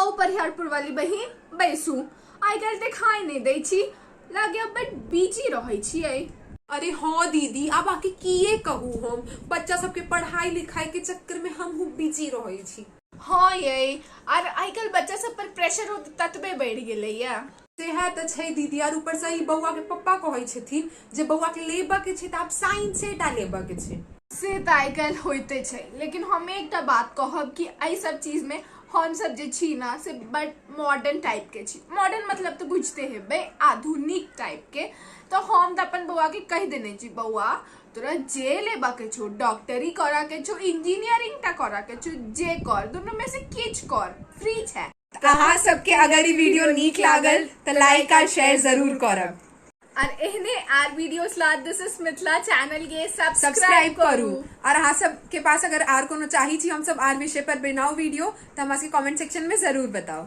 आउ परिहारपुर वाली बहिन, बैसू। आइ काल्हि देखाई नहि दै छी, लागे बड बिजी रहै छियै। अरे हाँ दीदी, आब अहाँके किए कहू, हम बच्चा सबके पढ़ाई लिखाई के चक्कर में हमहूँ बिजी रहै छी। हाँ यै, आर आइ काल्हि बच्चा सब पर प्रेशर ततबे बढ़ि गेलैया। सेहा तऽ छै दीदी, आर ऊपर से ई बौआ के पप्पा कहै छथिन जे बौआ के लेबऽ के छै तऽ आब साइंसे टा लेबऽ के छै। से तऽ आइ काल्हि होइते छै, लेकिन हम एकटा बात कहब कि एहि सब चीज में हम सब जे छी ना से बड मॉडर्न टाइप के छी। मॉडर्न मतलब तऽ बुझते हेबै, आधुनिक टाइप के। तऽ हम तऽ अपन बौआ के कहि देने छी, बौआ तोरा जे लेबऽ के छौ, डॉक्टरी करऽ के छौ, इंजीनियरिंग टा करऽ के छौ, जे कर, दुनू में से किछु कर, फ्री छै। तऽ अहाँ सबके अगर ई वीडियो नीक लागल तऽ लाइक आ शेयर जरूर करब। और एहने आर वीडियोस ला दिस is Mithila channel के सब्सक्राइब करू। और अहाँ सबके पास अगर आर कोनो चाही छी हम सब आर विषय पर बनाउ वीडियो, तऽ हमरा सबके कमेंट सेक्शन में जरूर बताउ।